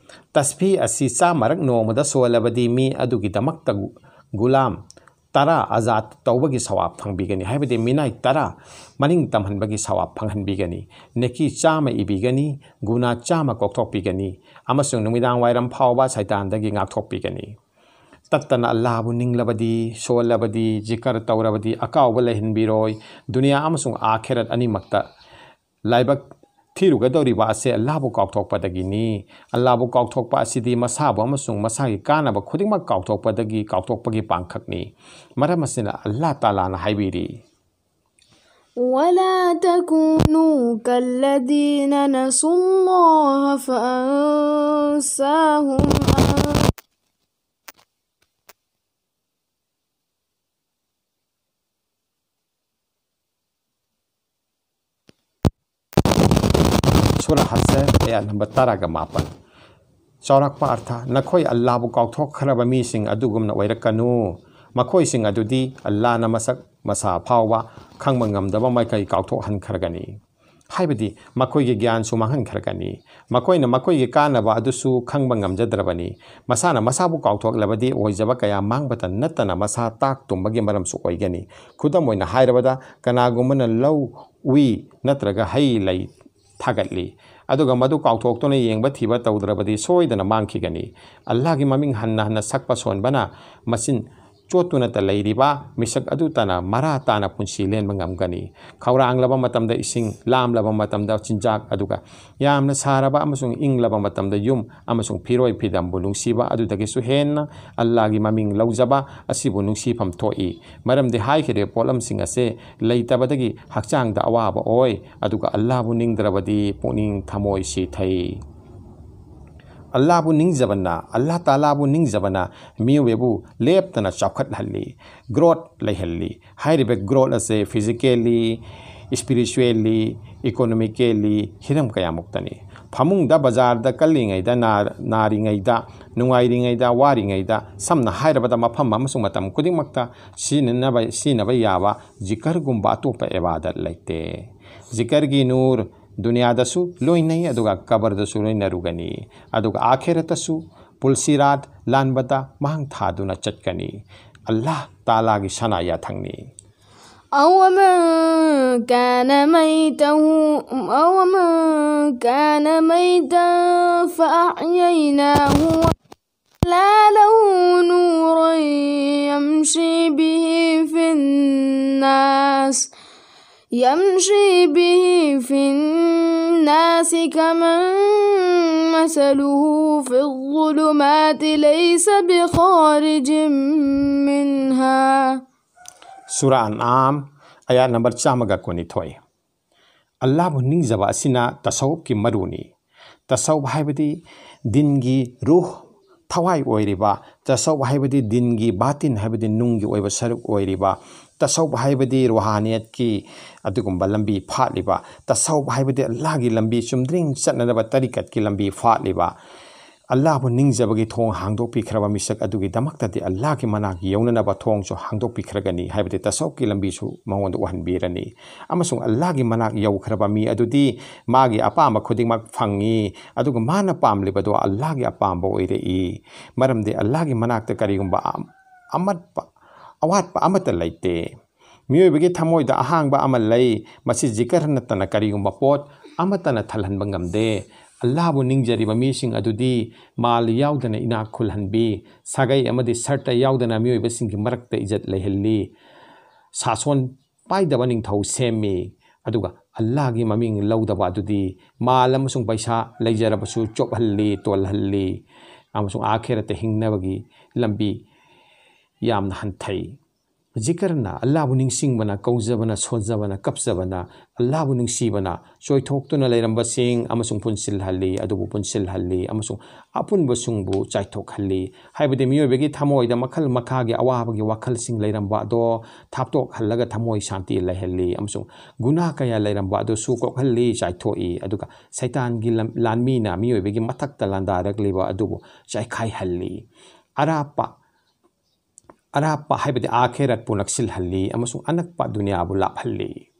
ꯇꯁꯕꯤꯍ ꯑꯁꯤ ꯆꯥꯝꯃꯔꯛ ꯅꯣꯡꯃꯗ ꯁꯣꯜꯂꯕꯗꯤ ꯃꯤ ꯑꯗꯨꯒꯤꯗꯃꯛꯇ ꯒꯨ-, ꯒꯨꯂꯥꯝ ꯇꯔꯥ ꯑꯖꯥꯗ ꯇꯧꯕꯒꯤ ꯁꯋꯥꯕ ꯐꯪꯕꯤꯒꯅꯤ, ꯍꯥꯏꯕꯗꯤ ꯃꯤꯅꯥꯏ ꯇꯔꯥ ꯃꯅꯤꯡ ꯇꯝꯍꯟꯕꯒꯤ ꯁꯋꯥꯕ ꯐꯪꯍꯟꯕꯤꯒꯅꯤ, ꯅꯦꯀꯤ ꯆꯥꯝꯃ ꯏꯕꯤꯒꯅꯤ, ꯒꯨꯅꯥ ꯆꯥꯝꯃ ꯀꯣꯛꯊꯣꯛꯄꯤꯒꯅꯤ, ꯑꯃꯁꯨꯡ ꯅꯨꯃꯤꯗꯥꯡ ꯋꯥꯏꯔꯝ ꯐꯥꯎꯕ ꯁꯩꯇꯥꯟꯗꯒꯤ ꯉꯥꯛꯊꯣꯛꯄꯤꯒꯅꯤ꯫ ꯇꯠꯇꯅ ꯑꯜꯂꯥꯍꯕꯨ ꯅꯤꯡꯂꯕꯗꯤ, ꯁꯣꯜꯂꯕꯗꯤ, ꯖꯤꯀꯔ ꯇꯧꯔꯕꯗꯤ ꯑꯀꯥꯎꯕ ꯂꯩꯍꯟꯕꯤꯔꯣꯏ꯫ ꯗꯨꯅꯤꯌꯥ ꯑꯃꯁꯨꯡ ꯑꯥꯈꯤꯔꯠ ꯑꯅꯤꯃꯛꯇ ꯂꯥꯏꯕꯛ ꯊꯤꯔꯨꯒꯗꯧꯔꯤꯕ ꯑꯁꯤ ꯑꯜꯂꯥꯍꯕꯨ ꯀꯥꯎꯊꯣꯛꯄꯗꯒꯤꯅꯤ꯫ ꯑꯜꯂꯥꯍꯕꯨ ꯀꯥꯎꯊꯣꯛꯄ ꯑꯁꯤꯗꯤ ꯃꯁꯥꯕꯨ ꯑꯃꯁꯨꯡ ꯃꯁꯥꯒꯤ ꯀꯥꯟꯅꯕ ꯈꯨꯗꯤꯡꯃꯛ ꯀꯥꯎꯊꯣꯛꯄꯗꯒꯤ, ꯀꯥꯎꯊꯣꯛꯄꯒꯤ ꯄꯥꯡꯈꯛꯅꯤ꯫ ꯃꯔꯝ ꯑꯁꯤꯅ ꯑꯜꯂꯥꯍ ꯇꯥꯂꯥꯅ ꯍꯥꯏꯕꯤꯔꯤ, ولا تكونوا كالذين نسوا الله فأنساهم أنفسهم. ꯁꯨꯔꯥ ꯍꯁꯔ, ꯑꯌꯥꯠ ꯅꯝꯕꯔ ꯇꯔꯥꯒ ꯃꯥꯄꯟ꯫ ꯆꯥꯎꯔꯥꯛꯄ ꯑꯔꯊ, ꯅꯈꯣꯏ ꯑꯜꯂꯥꯍꯕꯨ ꯀꯥꯎꯊꯣꯛꯈ꯭ꯔꯕ ꯃꯤꯁꯤꯡ ꯑꯗꯨꯒꯨꯝꯅ ꯑꯣꯏꯔꯛꯀꯅꯨ꯫ ꯃꯈꯣꯏꯁꯤꯡ ꯑꯗꯨꯗꯤ ꯑꯜꯂꯥꯍꯅ ꯃꯁꯛ ꯃꯁꯥ ꯐꯥꯎꯕ ꯈꯪꯕ ꯉꯝꯗꯕ ꯃꯈꯩ ꯀꯥꯎꯊꯣꯛꯍꯟꯈ꯭ꯔꯒꯅꯤ꯫ ꯍꯥꯏꯕꯗꯤ ꯃꯈꯣꯏꯒꯤ ꯒ꯭ꯌꯥꯟꯁꯨ ꯃꯥꯡꯍꯟꯈ꯭ꯔꯒꯅꯤ꯫ ꯃꯈꯣꯏꯅ ꯃꯈꯣꯏꯒꯤ ꯀꯥꯟꯅꯕ ꯑꯗꯨꯁꯨ ꯈꯪꯕ ꯉꯝꯖꯗ꯭ꯔꯕꯅꯤ꯫ ꯃꯁꯥꯅ ꯃꯁꯥꯕꯨ ꯀꯥꯎꯊꯣꯛꯂꯕꯗꯤ ꯑꯣꯏꯖꯕ ꯀꯌꯥ ꯃꯥꯡꯕꯇ ꯅꯠꯇꯅ ꯃꯁꯥ ꯇꯥꯛ ꯇꯨꯝꯕꯒꯤ ꯃꯔꯝꯁꯨ ꯑꯣꯏꯒꯅꯤ꯫ ꯈꯨꯗꯝ ꯑꯣꯏꯅ ꯍꯥꯏꯔꯕꯗ, ꯀꯅꯥꯒꯨꯝꯕꯅ ꯂꯧ ꯎꯏ ꯅꯠꯇ꯭ꯔꯒ ꯍꯩ ꯂꯩ ꯊꯥꯒꯠꯂꯤ꯫ ꯑꯗꯨꯒ ꯃꯗꯨ ꯀꯥꯎꯊꯣꯛꯇꯨꯅ ꯌꯦꯡꯕ ꯊꯤꯕ ꯇꯧꯗ꯭ꯔꯕꯗꯤ ꯁꯣꯏꯗꯅ ꯃꯥꯡꯈꯤꯒꯅꯤ꯫ ꯑꯜꯂꯥꯍꯒꯤ ꯃꯃꯤꯡ ꯍꯟꯅ ꯍꯟꯅ ꯁꯛꯄ ꯁꯣꯟꯕꯅ ꯃꯆꯤꯟ ꯆꯣꯠꯇꯨꯅꯇ ꯂꯩꯔꯤꯕ ꯃꯤꯁꯛ ꯑꯗꯨꯇꯅ ꯃꯔꯥ ꯇꯥꯅ ꯄꯨꯟꯁꯤ ꯂꯦꯟꯕ ꯉꯝꯒꯅꯤ꯫ ꯈꯧꯔꯥꯡꯂꯕ ꯃꯇꯝꯗ ꯏꯁꯤꯡ, ꯂꯥꯝꯂꯕ ꯃꯇꯝꯗ ꯆꯤꯟꯖꯥꯛ, ꯑꯗꯨꯒ ꯌꯥꯝꯅ ꯁꯥꯔꯕ ꯑꯃꯁꯨꯡ ꯏꯪꯂꯕ ꯃꯇꯝꯗ ꯌꯨꯝ ꯑꯃꯁꯨꯡ ꯐꯤꯔꯣꯏ ꯐꯤꯗꯝꯕꯨ ꯅꯨꯡꯁꯤꯕ ꯑꯗꯨꯗꯒꯤꯁꯨ ꯍꯦꯟꯅ ꯑꯜꯂꯥꯍꯒꯤ ꯃꯃꯤꯡ ꯂꯧꯖꯕ ꯑꯁꯤꯕꯨ ꯅꯨꯡꯁꯤꯐꯝ ꯊꯣꯛꯏ꯫ ꯃꯔꯝꯗꯤ ꯍꯥꯏꯈ꯭ꯔꯤꯕ ꯄꯣꯠꯂꯝꯁꯤꯡ ꯑꯁꯦ ꯂꯩꯇꯕꯗꯒꯤ ꯍꯛꯆꯥꯡꯗ ꯑꯋꯥꯕ ꯑꯣꯏ, ꯑꯗꯨꯒ ꯑꯜꯂꯥꯍꯕꯨ ꯅꯤꯡꯗ꯭ꯔꯕꯗꯤ ꯄꯨꯛꯅꯤꯡ ꯊꯃꯣꯏ ꯁꯤꯊꯩ꯫ ꯑꯜꯂꯥꯍꯕꯨ ꯅꯤꯡꯖꯕꯅ, ꯑꯜꯂꯥꯍ ꯇꯥꯂꯥꯕꯨ ꯅꯤꯡꯖꯕꯅ ꯃꯤꯑꯣꯏꯕꯕꯨ ꯂꯦꯞꯇꯅ ꯆꯥꯎꯈꯠꯍꯜꯂꯤ, growth ꯂꯩꯍꯜꯂꯤ꯫ ꯍꯥꯏꯔꯤꯕ growth ꯑꯁꯦ physically, spiritually, economically ꯍꯤꯔꯝ ꯀꯌꯥꯃꯨꯛꯇꯅꯤ꯫ ꯐꯃꯨꯡꯗ, ꯕꯖꯥꯔꯗ ꯀꯜꯂꯤꯉꯩꯗ, ꯅꯥ-, ꯅꯥꯔꯤꯉꯩꯗ, ꯅꯨꯡꯉꯥꯏꯔꯤꯉꯩꯗ, ꯋꯥꯔꯤꯉꯩꯗ, ꯁꯝꯅ ꯍꯥꯏꯔꯕꯗ ꯃꯐꯝ ꯑꯃꯁꯨꯡ ꯃꯇꯝ ꯈꯨꯗꯤꯡꯃꯛꯇ ꯁꯤꯖꯤꯟꯅꯕ, ꯁꯤꯖꯤꯟꯅꯕ ꯌꯥꯕ ꯖꯤꯀꯔꯒꯨꯝꯕ ꯑꯇꯣꯞꯄ ꯏꯕꯥꯗꯠ ꯂꯩꯇꯦ꯫ ꯖꯤꯀꯔꯒꯤ ꯅꯨꯔ ꯗꯨꯅꯤꯌꯥꯗꯁꯨ ꯂꯣꯏꯅꯩ, ꯑꯗꯨꯒ ꯀꯕꯔꯗꯁꯨ ꯂꯣꯏꯅꯔꯨꯒꯅꯤ, ꯑꯗꯨꯒ ꯑꯥꯈꯤꯔꯠꯇꯁꯨ ꯄꯨꯜꯁꯤꯔꯥꯠ ꯂꯥꯟꯕꯗ ꯃꯥꯡ ꯊꯥꯗꯨꯅ ꯆꯠꯀꯅꯤ꯫ ꯑꯜꯂꯥꯍ ꯇꯥꯂꯥꯒꯤ ꯁꯅꯥ ꯌꯥꯊꯪꯅꯤ꯫ أومن كان ميتا أومن كان ميتا فأحييناه وجعلنا له نورا يمشي به في الناس يمشي به في الناس كمن مثله في الظلمات ليس بخارج منها. ꯁꯨꯔꯥ ꯑꯟꯑꯥꯝ, ꯑꯌꯥꯠ ꯅꯝꯕꯔ ꯆꯥꯝꯃꯒ ꯀꯨꯟꯅꯤꯊꯣꯏ꯫ ꯑꯜꯂꯥꯍꯕꯨ ꯅꯤꯡꯖꯕ ꯑꯁꯤꯅ ꯇꯁꯧꯐꯀꯤ ꯃꯔꯨꯅꯤ꯫ ꯇꯁꯧꯐ ꯍꯥꯏꯕꯗꯤ ꯗꯤꯟꯒꯤ ꯔꯨꯍ, ꯊꯋꯥꯏ ꯑꯣꯏꯔꯤꯕ, ꯇꯁꯧꯐ ꯍꯥꯏꯕꯗꯤ ꯗꯤꯟꯒꯤ ꯕꯥꯇꯤꯟ ꯍꯥꯏꯕꯗꯤ ꯅꯨꯡꯒꯤ ꯑꯣꯏꯕ ꯁꯔꯨꯛ ꯑꯣꯏꯔꯤꯕ, ꯇꯁꯧꯐ ꯍꯥꯏꯕꯗꯤ ꯔꯨꯍꯥꯅꯤꯌꯠꯀꯤ ꯑꯗꯨꯒꯨꯝꯕ ꯂꯝꯕꯤ ꯐꯥꯠꯂꯤꯕ, ꯇꯁꯧꯐ ꯍꯥꯏꯕꯗꯤ ꯑꯜꯂꯥꯍꯒꯤ ꯂꯝꯕꯤ ꯆꯨꯝꯗ꯭ꯔꯤꯡ ꯆꯠꯅꯅꯕ ꯇꯔꯤꯀꯠꯀꯤ ꯂꯝꯕꯤ ꯐꯥꯠꯂꯤꯕ, ꯑꯜꯂꯥꯍꯕꯨ ꯅꯤꯡꯖꯕꯒꯤ ꯊꯣꯡ ꯍꯥꯡꯗꯣꯛꯄꯤꯈ꯭ꯔꯕ ꯃꯤꯁꯛ ꯑꯗꯨꯒꯤꯗꯃꯛꯇꯗꯤ ꯑꯜꯂꯥꯍꯒꯤ ꯃꯅꯥꯛ ꯌꯧꯅꯅꯕ ꯊꯣꯡꯁꯨ ꯍꯥꯡꯗꯣꯛꯄꯤꯈ꯭ꯔꯒꯅꯤ ꯍꯥꯏꯕꯗꯤ ꯇꯁꯧꯐꯀꯤ ꯂꯝꯕꯤꯁꯨ ꯃꯉꯣꯟꯗ ꯎꯍꯟꯕꯤꯔꯅꯤ꯫ ꯑꯃꯁꯨꯡ ꯑꯜꯂꯥꯍꯒꯤ ꯃꯅꯥꯛ ꯌꯧꯈ꯭ꯔꯕ ꯃꯤ ꯑꯗꯨꯗꯤ ꯃꯥꯒꯤ ꯑꯄꯥꯝꯕ ꯈꯨꯗꯤꯡꯃꯛ ꯐꯪꯉꯤ, ꯑꯗꯨꯒ ꯃꯥꯅ ꯄꯥꯝꯂꯤꯕꯗꯣ ꯑꯜꯂꯥꯍꯒꯤ ꯑꯄꯥꯝꯕ ꯑꯣꯏꯔꯛꯏ꯫ ꯃꯔꯝꯗꯤ ꯑꯜꯂꯥꯍꯒꯤ ꯃꯅꯥꯛꯇ ꯀꯔꯤꯒꯨꯝꯕ ꯑ-, ꯑꯃꯠꯄ, ꯑꯋꯥꯠꯄ ꯑꯃꯠꯇ ꯂꯩꯇꯦ꯫ ꯃꯤꯑꯣꯏꯕꯒꯤ ꯊꯃꯣꯏꯗ ꯑꯍꯥꯡꯕ ꯑꯃ ꯂꯩ, ꯃꯁꯤ ꯖꯤꯀꯔ ꯅꯠꯇꯅ ꯀꯔꯤꯒꯨꯝꯕ ꯄꯣꯠ ꯑꯃꯠꯇꯅ ꯊꯜꯍꯟꯕ ꯉꯝꯗꯦ꯫ ꯑꯜꯂꯥꯍꯕꯨ ꯅꯤꯡꯖꯔꯤꯕ ꯃꯤꯁꯤꯡ ꯑꯗꯨꯗꯤ ꯃꯥꯜ ꯌꯥꯎꯗꯅ ꯏꯅꯥꯛ ꯈꯨꯜꯍꯟꯕꯤ, ꯁꯥꯒꯩ ꯑꯃꯗꯤ ꯁꯔꯇ ꯌꯥꯎꯗꯅ ꯃꯤꯑꯣꯏꯕꯁꯤꯡꯒꯤ ꯃꯔꯛꯇ ꯏꯖꯠ ꯂꯩꯍꯜꯂꯤ꯫ ꯁꯥꯁꯣꯟ ꯄꯥꯏꯗꯕ ꯅꯤꯡꯊꯧ ꯁꯦꯝꯃꯤ꯫ ꯑꯗꯨꯒ ꯑꯜꯂꯥꯍꯒꯤ ꯃꯃꯤꯡ ꯂꯧꯗꯕ ꯑꯗꯨꯗꯤ ꯃꯥꯜ ꯑꯃꯁꯨꯡ ꯄꯩꯁꯥ ꯂꯩꯖꯔꯕꯁꯨ ꯆꯣꯞꯍꯜꯂꯤ, ꯇꯣꯜꯍꯜꯂꯤ, ꯑꯃꯁꯨꯡ ꯑꯥꯈꯦꯔꯠꯇ ꯍꯤꯡꯅꯕꯒꯤ ꯂꯝꯕꯤ ꯌꯥꯝꯅ ꯍꯟꯊꯩ꯫ ꯖꯤꯀꯔꯅ ꯑꯜꯂꯥꯍꯕꯨ ꯅꯤꯡꯁꯤꯡꯕꯅ, ꯀꯧꯖꯕꯅ, ꯁꯣꯟꯖꯕꯅ, ꯀꯞꯆꯕꯅ, ꯑꯜꯂꯥꯍꯕꯨ ꯅꯨꯡꯁꯤꯕꯅ ꯆꯣꯏꯊꯣꯛꯇꯨꯅ ꯂꯩꯔꯝꯕꯁꯤꯡ ꯑꯃꯁꯨꯡ ꯄꯨꯟꯁꯤꯜꯍꯜꯂꯤ, ꯑꯗꯨꯕꯨ ꯄꯨꯟꯁꯤꯜꯍꯜꯂꯤ ꯑꯃꯁꯨꯡ ꯑꯄꯨꯟꯕꯁꯤꯡꯕꯨ ꯆꯥꯏꯊꯣꯛꯍꯜꯂꯤ꯫ ꯍꯥꯏꯕꯗꯤ ꯃꯤꯑꯣꯏꯕꯒꯤ ꯊꯃꯣꯏꯗ ꯃꯈꯜ ꯃꯈꯥꯒꯤ ꯑꯋꯥꯕꯒꯤ ꯋꯥꯈꯜꯁꯤꯡ ꯂꯩꯔꯝꯕ ꯑꯗꯣ ꯊꯥꯞꯇꯣꯛꯍꯜꯂꯒ ꯊꯃꯣꯏ ꯁꯥꯟꯇꯤ ꯂꯩꯍꯜꯂꯤ ꯑꯃꯁꯨꯡ ꯒꯨꯅꯥ ꯀꯌꯥ ꯂꯩꯔꯝꯕ ꯑꯗꯨꯁꯨ ꯀꯣꯛꯍꯜꯂꯤ, ꯆꯥꯏꯊꯣꯛꯏ꯫ ꯑꯗꯨꯒ ꯁꯩꯇꯥꯟꯒꯤ ꯂꯝ-, ꯂꯥꯟꯃꯤꯅ ꯃꯤꯑꯣꯏꯕꯒꯤ ꯃꯊꯛꯇ ꯂꯥꯟꯗꯥꯔꯛꯂꯤꯕ ꯑꯗꯨꯕꯨ ꯆꯥꯏꯈꯥꯏꯍꯜꯂꯤ꯫ ꯑꯔꯥꯞꯄ, ꯑꯔꯥꯞꯄ ꯍꯥꯏꯕꯗꯤ ꯑꯥꯈꯦꯔꯠꯄꯨ ꯅꯛꯁꯤꯜꯍꯜꯂꯤ ꯑꯃꯁꯨꯡ ꯑꯅꯛꯄ ꯗꯨꯅꯤꯌꯥꯕꯨ ꯂꯥꯞꯍꯜꯂꯤ꯫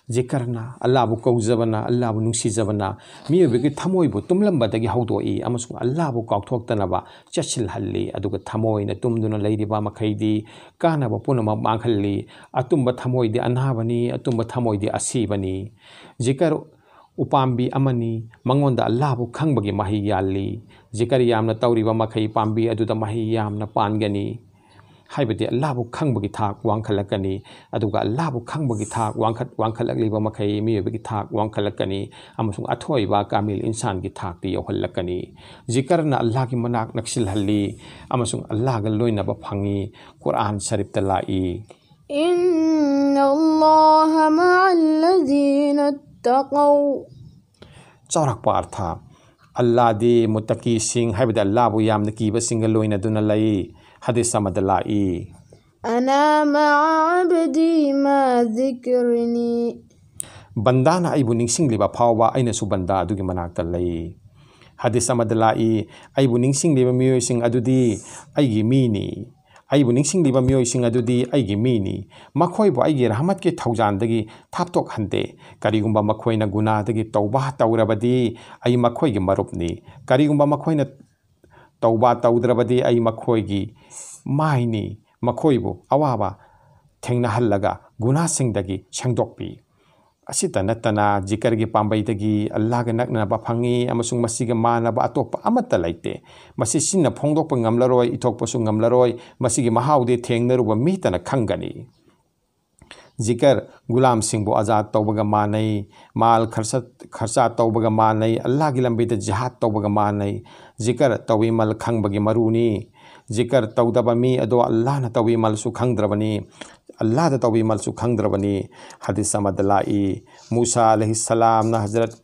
ꯖꯤꯀꯔꯅ, ꯑꯜꯂꯥꯍꯕꯨ ꯀꯧꯖꯕꯅ, ꯑꯜꯂꯥꯍꯕꯨ ꯅꯨꯡꯁꯤꯖꯕꯅ ꯃꯤꯑꯣꯏꯕꯒꯤ ꯊꯃꯣꯏꯕꯨ ꯇꯨꯝꯂꯝꯕꯗꯒꯤ ꯍꯧꯗꯣꯛꯏ ꯑꯃꯁꯨꯡ ꯑꯜꯂꯥꯍꯕꯨ ꯀꯥꯎꯊꯣꯛꯇꯅꯕ ꯆꯦꯠꯁꯤꯜꯍꯜꯂꯤ꯫ ꯑꯗꯨꯒ ꯊꯃꯣꯏꯅ ꯇꯨꯝꯗꯨꯅ ꯂꯩꯔꯤꯕ ꯃꯈꯩꯗꯤ ꯀꯥꯟꯅꯕ ꯄꯨꯝꯅꯃꯛ ꯃꯥꯡꯍꯜꯂꯤ꯫ ꯑꯇꯨꯝꯕ ꯊꯃꯣꯏꯗꯤ ꯑꯅꯥꯕꯅꯤ, ꯑꯇꯨꯝꯕ ꯊꯃꯣꯏꯗꯤ ꯑꯁꯤꯕꯅꯤ꯫ ꯖꯤꯀꯔ ꯎꯄꯥꯝꯕꯤ ꯑꯃꯅꯤ, ꯃꯉꯣꯟꯗ ꯑꯜꯂꯥꯍꯕꯨ ꯈꯪꯕꯒꯤ ꯃꯍꯩ ꯌꯥꯜꯂꯤ꯫ ꯖꯤꯀꯔ ꯌꯥꯝꯅ ꯇꯧꯔꯤꯕ ꯃꯈꯩ ꯄꯥꯝꯕꯤ ꯑꯗꯨꯗ ꯃꯍꯩ ꯌꯥꯝꯅ ꯄꯥꯟꯒꯅꯤ꯫ ꯍꯥꯏꯕꯗꯤ ꯑꯜꯂꯥꯍꯕꯨ ꯈꯪꯕꯒꯤ ꯊꯥꯛ ꯋꯥꯡꯈꯠꯂꯛꯀꯅꯤ꯫ ꯑꯗꯨꯒ ꯑꯜꯂꯥꯍꯕꯨ ꯈꯪꯕꯒꯤ ꯊꯥꯛ ꯋꯥꯡꯈꯠ-, ꯋꯥꯡꯈꯠꯂꯛꯂꯤꯕ ꯃꯈꯩ ꯃꯤꯑꯣꯏꯕꯒꯤ ꯊꯥꯛ ꯋꯥꯡꯈꯠꯂꯛꯀꯅꯤ ꯑꯃꯁꯨꯡ ꯑꯊꯣꯏꯕ ꯀꯥꯃꯤꯜ ꯏꯟꯁꯥꯟꯒꯤ ꯊꯥꯛꯇ ꯌꯧꯍꯜꯂꯛꯀꯅꯤ꯫ ꯖꯤꯀꯔꯅ ꯑꯜꯂꯥꯍꯒꯤ ꯃꯅꯥꯛ ꯅꯛꯁꯤꯜꯍꯜꯂꯤ ꯑꯃꯁꯨꯡ ꯑꯜꯂꯥꯍꯒ ꯂꯣꯏꯅꯕ ꯐꯪꯏ꯫ ꯀꯨꯔꯥꯟ ꯁꯔꯤꯐꯇ ꯂꯥꯛꯏ꯫ إن الله مع الذين اتقوا. ꯆꯥꯎꯔꯥꯛꯄ ꯑꯔꯊ, ꯑꯜꯂꯥꯍꯗꯤ ꯃꯨꯠꯇꯀꯤꯁꯤꯡ, ꯍꯥꯏꯕꯗꯤ ꯑꯜꯂꯥꯍꯕꯨ ꯌꯥꯝꯅ ꯀꯤꯕꯁꯤꯡꯒ ꯂꯣꯏꯅꯗꯨꯅ ꯂꯩ꯫ ꯍꯗꯤꯁ ꯑꯃꯗ ꯂꯥꯛꯏ, أنا مع عبدي ما ذكرني. ꯕꯟꯗꯥꯅ ꯑꯩꯕꯨ ꯅꯤꯡꯁꯤꯡꯂꯤꯕ ꯐꯥꯎꯕ ꯑꯩꯅꯁꯨ ꯕꯟꯗꯥ ꯑꯗꯨꯒꯤ ꯃꯅꯥꯛꯇ ꯂꯩ꯫ ꯍꯗꯤꯁ ꯑꯃꯗ ꯂꯥꯛꯏ, ꯑꯩꯕꯨ ꯅꯤꯡꯁꯤꯡꯂꯤꯕ ꯃꯤꯑꯣꯏꯁꯤꯡ ꯑꯗꯨꯗꯤ ꯑꯩꯒꯤ ꯃꯤꯅꯤ꯫ ꯑꯩꯕꯨ ꯅꯤꯡꯁꯤꯡꯂꯤꯕ ꯃꯤꯑꯣꯏꯁꯤꯡ ꯑꯗꯨꯗꯤ ꯑꯩꯒꯤ ꯃꯤꯅꯤ꯫ ꯃꯈꯣꯏꯕꯨ ꯑꯩꯒꯤ ꯔꯍꯃꯠꯀꯤ ꯊꯧꯖꯥꯟꯗꯒꯤ ꯊꯥꯞꯇꯣꯛꯍꯟꯗꯦ꯫ ꯀꯔꯤꯒꯨꯝꯕ ꯃꯈꯣꯏꯅ ꯒꯨꯅꯥꯗꯒꯤ ꯇꯧꯕꯥ ꯇꯧꯔꯕꯗꯤ ꯑꯩ ꯃꯈꯣꯏꯒꯤ ꯃꯔꯨꯞꯅꯤ꯫ ꯀꯔꯤꯒꯨꯝꯕ ꯃꯈꯣꯏꯅ ꯇꯧꯕꯥ ꯇꯧꯗ꯭ꯔꯕꯗꯤ ꯑꯩ ꯃꯈꯣꯏꯒꯤ ꯃꯥꯏꯅꯤ꯫ ꯃꯈꯣꯏꯕꯨ ꯑꯋꯥꯕ ꯊꯦꯡꯅꯍꯜꯂꯒ ꯒꯨꯅꯥꯁꯤꯡꯗꯒꯤ ꯁꯦꯡꯗꯣꯛꯄꯤ꯫ ꯑꯁꯤꯇ ꯅꯠꯇꯅ, ꯖꯤꯀꯔꯒꯤ ꯄꯥꯝꯕꯩꯗꯒꯤ ꯑꯜꯂꯥꯍꯒ ꯅꯛꯅꯕ ꯐꯪꯏ ꯑꯃꯁꯨꯡ ꯃꯁꯤꯒ ꯃꯥꯟꯅꯕ ꯑꯇꯣꯞꯄ ꯑꯃꯠꯇ ꯂꯩꯇꯦ꯫ ꯃꯁꯤ ꯆꯤꯟꯅ ꯐꯣꯡꯗꯣꯛꯄ ꯉꯝꯂꯔꯣꯏ, ꯏꯊꯣꯛꯄꯁꯨ ꯉꯝꯂꯔꯣꯏ꯫ ꯃꯁꯤꯒꯤ ꯃꯍꯥꯎꯗꯤ ꯊꯦꯡꯅꯔꯨꯕ ꯃꯤꯇꯅ ꯈꯪꯒꯅꯤ꯫ ꯖꯤꯀꯔ ꯒꯨꯂꯥꯝꯁꯤꯡꯕꯨ ꯑꯖꯥꯗ ꯇꯧꯕꯒ ꯃꯥꯟꯅꯩ, ꯃꯥꯜ ꯈꯔꯆ-, ꯈꯔꯆꯥ ꯇꯧꯕꯒ ꯃꯥꯟꯅꯩ, ꯑꯜꯂꯥꯍꯒꯤ ꯂꯝꯕꯤꯗ ꯖꯤꯍꯥꯗ ꯇꯧꯕꯒ ꯃꯥꯟꯅꯩ꯫ ꯖꯤꯀꯔ ꯇꯧꯏꯃꯜ ꯈꯪꯕꯒꯤ ꯃꯔꯨꯅꯤ꯫ ꯖꯤꯀꯔ ꯇꯧꯗꯕ ꯃꯤ ꯑꯗꯣ ꯑꯜꯂꯥꯍꯅ ꯇꯧꯏꯃꯜꯁꯨ ꯈꯪꯗ꯭ꯔꯕꯅꯤ, ꯑꯜꯂꯥꯍꯗ ꯇꯧꯏꯃꯜꯁꯨ ꯈꯪꯗ꯭ꯔꯕꯅꯤ꯫ ꯍꯗꯤꯁ ꯑꯃꯗ ꯂꯥꯛꯏ, ꯃꯨꯁꯥ ꯑꯂꯩꯍꯤꯁꯁꯂꯥꯝꯅ ꯍꯖꯔꯠ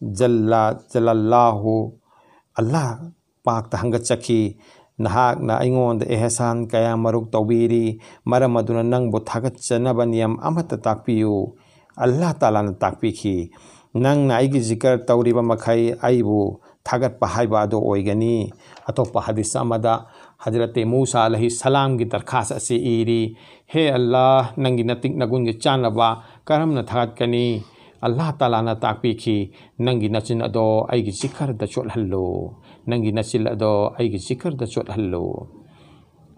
ꯖꯜꯂ ꯖꯂꯜꯂꯥꯍꯨ ꯑꯜꯂꯥꯍ ꯄꯥꯛꯇ ꯍꯪꯒꯠꯆꯈꯤ, "ꯅꯍꯥꯛꯅ ꯑꯩꯉꯣꯟꯗ ꯑꯦꯍꯁꯥꯟ ꯀꯌꯥ ꯃꯔꯨꯛ ꯇꯧꯕꯤꯔꯤ, ꯃꯔꯝ ꯑꯗꯨꯅ ꯅꯪꯕꯨ ꯊꯥꯒꯠꯆꯅꯕ ꯅꯤꯌꯝ ꯑꯃꯠꯇ ꯇꯥꯛꯄꯤꯌꯨ꯫" ꯑꯜꯂꯥꯍ ꯇꯥꯂꯥꯅ ꯇꯥꯛꯄꯤꯈꯤ, "ꯅꯪꯅ ꯑꯩꯒꯤ ꯖꯤꯀꯔ ꯇꯧꯔꯤꯕ ꯃꯈꯩ ꯑꯩꯕꯨ ꯊꯥꯒꯠꯄ ꯍꯥꯏꯕ ꯑꯗꯨ ꯑꯣꯏꯒꯅꯤ꯫" ꯑꯇꯣꯞꯄ ꯍꯗꯤꯁ ꯑꯃꯗ ꯍꯖꯔꯠ ꯃꯨꯁꯥ ꯑꯂꯩꯍꯤ ꯁꯂꯥꯝꯒꯤ ꯗꯔꯈꯥꯁ ꯑꯁꯤ ꯏꯔꯤ, "ꯍꯦ ꯑꯜꯂꯥꯍ, ꯅꯪꯒꯤ ꯅꯇꯤꯛ ꯅꯒꯨꯟꯒꯤ ꯆꯥꯟꯅꯕ ꯀꯔꯝꯅ ꯊꯥꯒꯠꯀꯅꯤ?" ꯑꯜꯂꯥꯍ ꯇꯥꯂꯥꯅ ꯇꯥꯛꯄꯤꯈꯤ, "ꯅꯪꯒꯤ ꯅꯆꯤꯟ ꯑꯗꯣ ꯑꯩꯒꯤ ꯖꯤꯀꯔꯗ ꯆꯣꯠꯍꯜꯂꯨ, ꯅꯪꯒꯤ ꯅꯆꯤꯟ ꯑꯗꯣ ꯑꯩꯒꯤ ꯖꯤꯀꯔꯗ ꯆꯣꯠꯍꯜꯂꯨ꯫"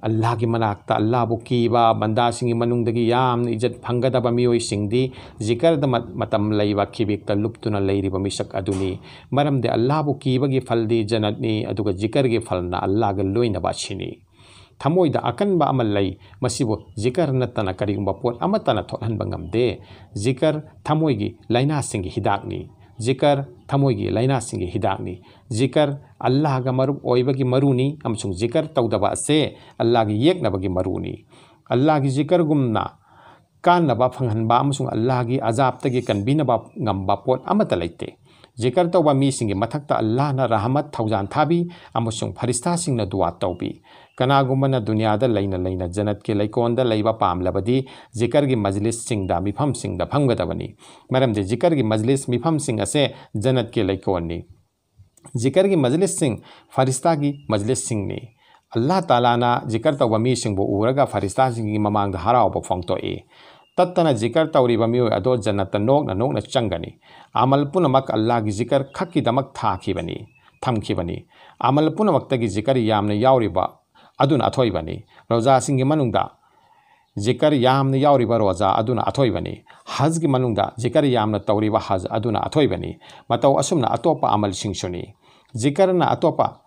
ꯑꯜꯂꯥꯍꯒꯤ ꯃꯅꯥꯛꯇ ꯑꯜꯂꯥꯍꯕꯨ ꯀꯤꯕ ꯕꯟꯗꯥꯁꯤꯡꯒꯤ ꯃꯅꯨꯡꯗꯒꯤ ꯌꯥꯝꯅ ꯏꯖꯠ ꯐꯪꯒꯗꯕ ꯃꯤꯑꯣꯏꯁꯤꯡꯗꯤ ꯖꯤꯀꯔꯗ ꯃꯠ-, ꯃꯇꯝ ꯂꯩꯕ ꯈꯤꯕꯤꯛꯇ ꯂꯨꯞꯇꯨꯅ ꯂꯩꯔꯤꯕ ꯃꯤꯁꯛ ꯑꯗꯨꯅꯤ꯫ ꯃꯔꯝꯗꯤ ꯑꯜꯂꯥꯍꯕꯨ ꯀꯤꯕꯒꯤ ꯐꯜꯗꯤ ꯖꯟꯅꯠꯅꯤ, ꯑꯗꯨꯒ ꯖꯤꯀꯔꯒꯤ ꯐꯜꯅ ꯑꯜꯂꯥꯍꯒ ꯂꯣꯏꯅꯕ ꯑꯁꯤꯅꯤ꯫ ꯊꯃꯣꯏꯗ ꯑꯀꯟꯕ ꯑꯃ ꯂꯩ, ꯃꯁꯤꯕꯨ ꯖꯤꯀꯔ ꯅꯠꯇꯅ ꯀꯔꯤꯒꯨꯝꯕ ꯄꯣꯠ ꯑꯃꯠꯇꯅ ꯊꯣꯛꯍꯟꯕ ꯉꯝꯗꯦ꯫ ꯖꯤꯀꯔ ꯊꯃꯣꯏꯒꯤ ꯂꯥꯏꯅꯥꯁꯤꯡꯒꯤ ꯍꯤꯗꯥꯛꯅꯤ꯫ ꯖꯤꯀꯔ ꯊꯃꯣꯏꯒꯤ ꯂꯥꯏꯅꯥꯁꯤꯡꯒꯤ ꯍꯤꯗꯥꯛꯅꯤ꯫ ꯖꯤꯀꯔ ꯑꯜꯂꯥꯍꯒ ꯃꯔꯨꯞ ꯑꯣꯏꯕꯒꯤ ꯃꯔꯨꯅꯤ, ꯑꯃꯁꯨꯡ ꯖꯤꯀꯔ ꯇꯧꯗꯕ ꯑꯁꯦ ꯑꯜꯂꯥꯍꯒꯤ ꯌꯦꯛꯅꯕꯒꯤ ꯃꯔꯨꯅꯤ꯫ ꯑꯜꯂꯥꯍꯒꯤ ꯖꯤꯀꯔꯒꯨꯝꯅ ꯀꯥꯟꯅꯕ ꯐꯪꯍꯟꯕ ꯑꯃꯁꯨꯡ ꯑꯜꯂꯥꯍꯒꯤ ꯑꯖꯥꯕꯇꯒꯤ ꯀꯟꯕꯤꯅꯕ ꯉꯝꯕ ꯄꯣꯠ ꯑꯃꯠꯇ ꯂꯩꯇꯦ꯫ ꯖꯤꯀꯔ ꯇꯧꯕ ꯃꯤꯁꯤꯡꯒꯤ ꯃꯊꯛꯇ ꯑꯜꯂꯥꯍꯅ ꯔꯍꯃꯠ ꯊꯧꯖꯥꯟ ꯊꯥꯕꯤ ꯑꯃꯁꯨꯡ ꯐꯔꯤꯁꯇꯥꯁꯤꯡꯅ ꯗꯨꯋꯥ ꯇꯧꯕꯤ꯫ ꯀꯅꯥꯒꯨꯝꯕꯅ ꯗꯨꯅꯤꯌꯥꯗ ꯂꯩꯅ ꯂꯩꯅ ꯖꯟꯅꯠꯀꯤ ꯂꯩꯀꯣꯜꯗ ꯂꯩꯕ ꯄꯥꯝꯂꯕꯗꯤ, ꯖꯤꯀꯔꯒꯤ ꯃꯖꯂꯤꯁꯁꯤꯡꯗ, ꯃꯤꯐꯝꯁꯤꯡꯗ ꯐꯝꯒꯗꯕꯅꯤ꯫ ꯃꯔꯝꯗꯤ ꯖꯤꯀꯔꯒꯤ ꯃꯖꯂꯤꯁ, ꯃꯤꯐꯝꯁꯤꯡ ꯑꯁꯦ ꯖꯟꯅꯠꯀꯤ ꯂꯩꯀꯣꯜꯅꯤ꯫ ꯖꯤꯀꯔꯒꯤ ꯃꯖꯂꯤꯁꯁꯤꯡ ꯐꯔꯤꯁꯇꯥꯒꯤ ꯃꯖꯂꯤꯁꯁꯤꯡꯅꯤ꯫ ꯑꯜꯂꯥꯍ ꯇꯥꯂꯥꯅ ꯖꯤꯀꯔ ꯇꯧꯕ ꯃꯤꯁꯤꯡꯕꯨ ꯎꯔꯒ ꯐꯔꯤꯁꯇꯥꯁꯤꯡꯒꯤ ꯃꯃꯥꯡꯗ ꯍꯔꯥꯎꯕ ꯐꯣꯡꯗꯣꯛꯏ꯫ ꯇꯠꯇꯅ ꯖꯤꯀꯔ ꯇꯧꯔꯤꯕ ꯃꯤꯑꯣꯏ ꯑꯗꯣ ꯖꯟꯅꯠꯇ ꯅꯣꯛꯅ ꯅꯣꯛꯅ ꯆꯪꯒꯅꯤ꯫ ꯑꯃꯜ ꯄꯨꯝꯅꯃꯛ ꯑꯜꯂꯥꯍꯒꯤ ꯖꯤꯀꯔ ꯈꯛꯀꯤꯗꯃꯛ ꯊꯥꯈꯤꯕꯅꯤ, ꯊꯝꯈꯤꯕꯅꯤ꯫ ꯑꯃꯜ ꯄꯨꯝꯅꯃꯛꯇꯒꯤ ꯖꯤꯀꯔ ꯌꯥꯝꯅ ꯌꯥꯎꯔꯤꯕ ꯑꯗꯨꯅ ꯑꯊꯣꯏꯕꯅꯤ꯫ ꯔꯣꯖꯥꯁꯤꯡꯒꯤ ꯃꯅꯨꯡꯗ ꯖꯤꯀꯔ ꯌꯥꯝꯅ ꯌꯥꯎꯔꯤꯕ ꯔꯣꯖꯥ ꯑꯗꯨꯅ ꯑꯊꯣꯏꯕꯅꯤ꯫ ꯍꯖꯒꯤ ꯃꯅꯨꯡꯗ ꯖꯤꯀꯔ ꯌꯥꯝꯅ ꯇꯧꯔꯤꯕ ꯍꯖ ꯑꯗꯨꯅ ꯑꯊꯣꯏꯕꯅꯤ꯫ ꯃꯇꯧ ꯑꯁꯨꯝꯅ ꯑꯇꯣꯞꯄ ꯑꯃꯜꯁꯤꯡꯁꯨꯅꯤ꯫ ꯖꯤꯀꯔꯅ ꯑꯇꯣꯞꯄ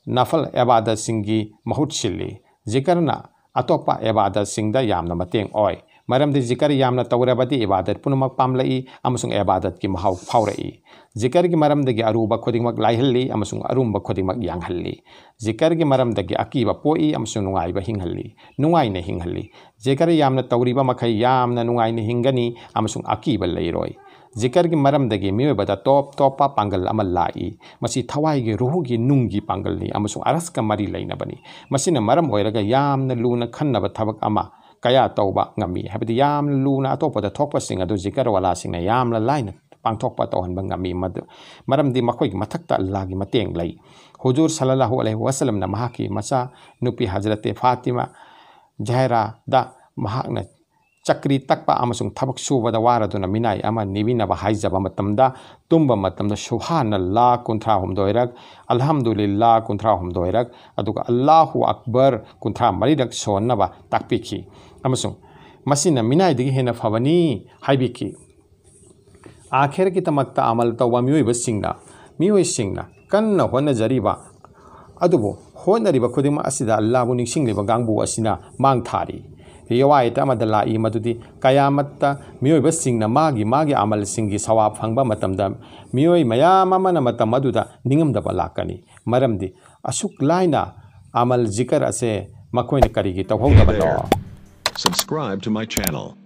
ꯅꯐꯜ ꯏꯕꯥꯗꯠꯁꯤꯡꯒꯤ ꯃꯍꯨꯠ ꯁꯤꯜꯂꯤ꯫ ꯖꯤꯀꯔꯅ ꯑꯇꯣꯞꯄ ꯏꯕꯥꯗꯠꯁꯤꯡꯗ ꯌꯥꯝꯅ ꯃꯇꯦꯡ ꯑꯣꯏ꯫ ꯃꯔꯝꯗꯤ ꯖꯤꯀꯔ ꯌꯥꯝꯅ ꯇꯧꯔꯕꯗꯤ ꯏꯕꯥꯗꯠ ꯄꯨꯝꯅꯃꯛ ꯄꯥꯝꯂꯛꯏ ꯑꯃꯁꯨꯡ ꯏꯕꯥꯗꯠꯀꯤ ꯃꯍꯥꯎ ꯐꯥꯎꯔꯛꯏ꯫ ꯖꯤꯀꯔꯒꯤ ꯃꯔꯝꯗꯒꯤ ꯑꯔꯨꯕ ꯈꯨꯗꯤꯡꯃꯛ ꯂꯥꯏꯍꯜꯂꯤ ꯑꯃꯁꯨꯡ ꯑꯔꯨꯝꯕ ꯈꯨꯗꯤꯡꯃꯛ ꯌꯥꯡꯍꯜꯂꯤ꯫ ꯖꯤꯀꯔꯒꯤ ꯃꯔꯝꯗꯒꯤ ꯑꯀꯤꯕ ꯄꯣꯛꯏ ꯑꯃꯁꯨꯡ ꯅꯨꯡꯉꯥꯏꯕ ꯍꯤꯡꯍꯜꯂꯤ, ꯅꯨꯡꯉꯥꯏꯅ ꯍꯤꯡꯍꯜꯂꯤ꯫ ꯖꯤꯀꯔ ꯌꯥꯝꯅ ꯇꯧꯔꯤꯕ ꯃꯈꯩ ꯌꯥꯝꯅ ꯅꯨꯡꯉꯥꯏꯅ ꯍꯤꯡꯒꯅꯤ ꯑꯃꯁꯨꯡ ꯑꯀꯤꯕ ꯂꯩꯔꯣꯏ꯫ ꯖꯤꯀꯔꯒꯤ ꯃꯔꯝꯗꯒꯤ ꯃꯤꯑꯣꯏꯕꯗ ꯇꯣꯞ ꯇꯣꯞꯄ ꯄꯥꯡꯒꯜ ꯑꯃ ꯂꯥꯛꯏ꯫ ꯃꯁꯤ ꯊꯋꯥꯏꯒꯤ, ꯔꯨꯍꯨꯒꯤ, ꯅꯨꯡꯒꯤ ꯄꯥꯡꯒꯜꯅꯤ ꯑꯃꯁꯨꯡ ꯑꯔꯁꯀ ꯃꯔꯤ ꯂꯩꯅꯕꯅꯤ꯫ ꯃꯁꯤꯅ ꯃꯔꯝ ꯑꯣꯏꯔꯒ ꯌꯥꯝꯅ ꯂꯨꯅ ꯈꯟꯅꯕ ꯊꯕꯛ ꯑꯃ ꯀꯌꯥ ꯇꯧꯕ ꯉꯝꯃꯤ, ꯍꯥꯏꯕꯗꯤ ꯌꯥꯝꯅ ꯂꯨꯅ ꯑꯇꯣꯞꯄꯗ ꯊꯣꯛꯄꯁꯤꯡ ꯑꯗꯨ ꯖꯤꯀꯔ ꯋꯥꯂꯥꯁꯤꯡꯅ ꯌꯥꯝꯅ ꯂꯥꯏꯅ ꯄꯥꯡꯊꯣꯛꯄ ꯇꯧꯍꯟꯕ ꯉꯝꯃꯤ꯫ ꯃꯗꯨ ꯃꯔꯝꯗꯤ ꯃꯈꯣꯏꯒꯤ ꯃꯊꯛꯇ ꯑꯜꯂꯥꯍꯒꯤ ꯃꯇꯦꯡ ꯂꯩ꯫ ꯍꯨꯖꯨꯔ ꯁꯜꯂꯜꯂꯥꯍꯨ ꯑꯂꯩꯍꯤ ꯋꯥꯁꯂꯝꯅ ꯃꯍꯥꯛꯀꯤ ꯃꯆꯥ ꯅꯨꯄꯤ ꯍꯖꯔꯠꯇꯦ ꯐꯥꯇꯤꯃꯥ ꯖꯍꯔꯥꯗ ꯃꯍꯥꯛꯅ ꯆꯀ꯭ꯔꯤ ꯇꯛꯄ ꯑꯃꯁꯨꯡ ꯊꯕꯛ ꯁꯨꯕꯗ ꯋꯥꯔꯗꯨꯅ ꯃꯤꯅꯥꯏ ꯑꯃ ꯅꯤꯕꯤꯅꯕ ꯍꯥꯏꯖꯕ ꯃꯇꯝꯗ, ꯇꯨꯝꯕ ꯃꯇꯝꯗ ꯁꯨꯕꯍꯥꯅꯜꯂꯥ ꯀꯨꯟꯊ꯭ꯔꯥ ꯍꯨꯝꯗꯣꯏꯔꯛ, ꯑꯜꯍꯝꯗꯨꯂꯤꯜꯂꯥ ꯀꯨꯟꯊ꯭ꯔꯥ ꯍꯨꯝꯗꯣꯏꯔꯛ, ꯑꯗꯨꯒ ꯑꯜꯂꯥꯍꯨ ꯑꯛꯕꯔ ꯀꯨꯟꯊ꯭ꯔꯥ ꯃꯔꯤꯔꯛ ꯁꯣꯟꯅꯕ ꯇꯥꯛꯄꯤꯈꯤ꯫ ꯑꯃꯁꯨꯡ ꯃꯁꯤꯅ ꯃꯤꯅꯥꯏꯗꯒꯤ ꯍꯦꯟꯅ ꯐꯕꯅꯤ ꯍꯥꯏꯕꯤꯈꯤ꯫ ꯑꯥꯈꯤꯔꯒꯤꯗꯃꯛꯇ ꯑꯃꯜ ꯇꯧꯕ ꯃꯤꯑꯣꯏꯕꯁꯤꯡꯅ, ꯃꯤꯑꯣꯏꯁꯤꯡꯅ ꯀꯟꯅ ꯍꯣꯠꯅꯖꯔꯤꯕ, ꯑꯗꯨꯕꯨ ꯍꯣꯠꯅꯔꯤꯕ ꯈꯨꯗꯤꯡꯃꯛ ꯑꯁꯤꯗ ꯑꯜꯂꯥꯍꯕꯨ ꯅꯤꯡꯁꯤꯡꯂꯤꯕ ꯀꯥꯡꯕꯨ ꯑꯁꯤꯅ ꯃꯥꯡ ꯊꯥꯔꯤ꯫ ꯔꯤꯋꯥꯌꯠ ꯑꯃꯗ ꯂꯥꯛꯏ ꯃꯗꯨꯗꯤ ꯀꯌꯥꯃꯠꯇ ꯃꯤꯑꯣꯏꯕꯁꯤꯡꯅ ꯃꯥꯒꯤ ꯃꯥꯒꯤ ꯑꯃꯜꯁꯤꯡꯒꯤ ꯁꯋꯥꯕ ꯐꯪꯕ ꯃꯇꯝꯗ, ꯃꯤꯑꯣꯏ ꯃꯌꯥꯝ ꯑꯃꯅ ꯃꯇꯝ ꯑꯗꯨꯗ ꯅꯤꯡꯉꯝꯗꯕ ꯂꯥꯛꯀꯅꯤ꯫ ꯃꯔꯝꯗꯤ ꯑꯁꯨꯛ ꯂꯥꯏꯅ ꯑꯃꯜ ꯖꯤꯀꯔ ꯑꯁꯦ ꯃꯈꯣꯏꯅ ꯀꯔꯤꯒꯤ ꯇꯧꯍꯧꯗꯕꯅꯣ? Subscribe to my channel.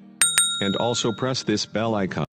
And also press this bell icon.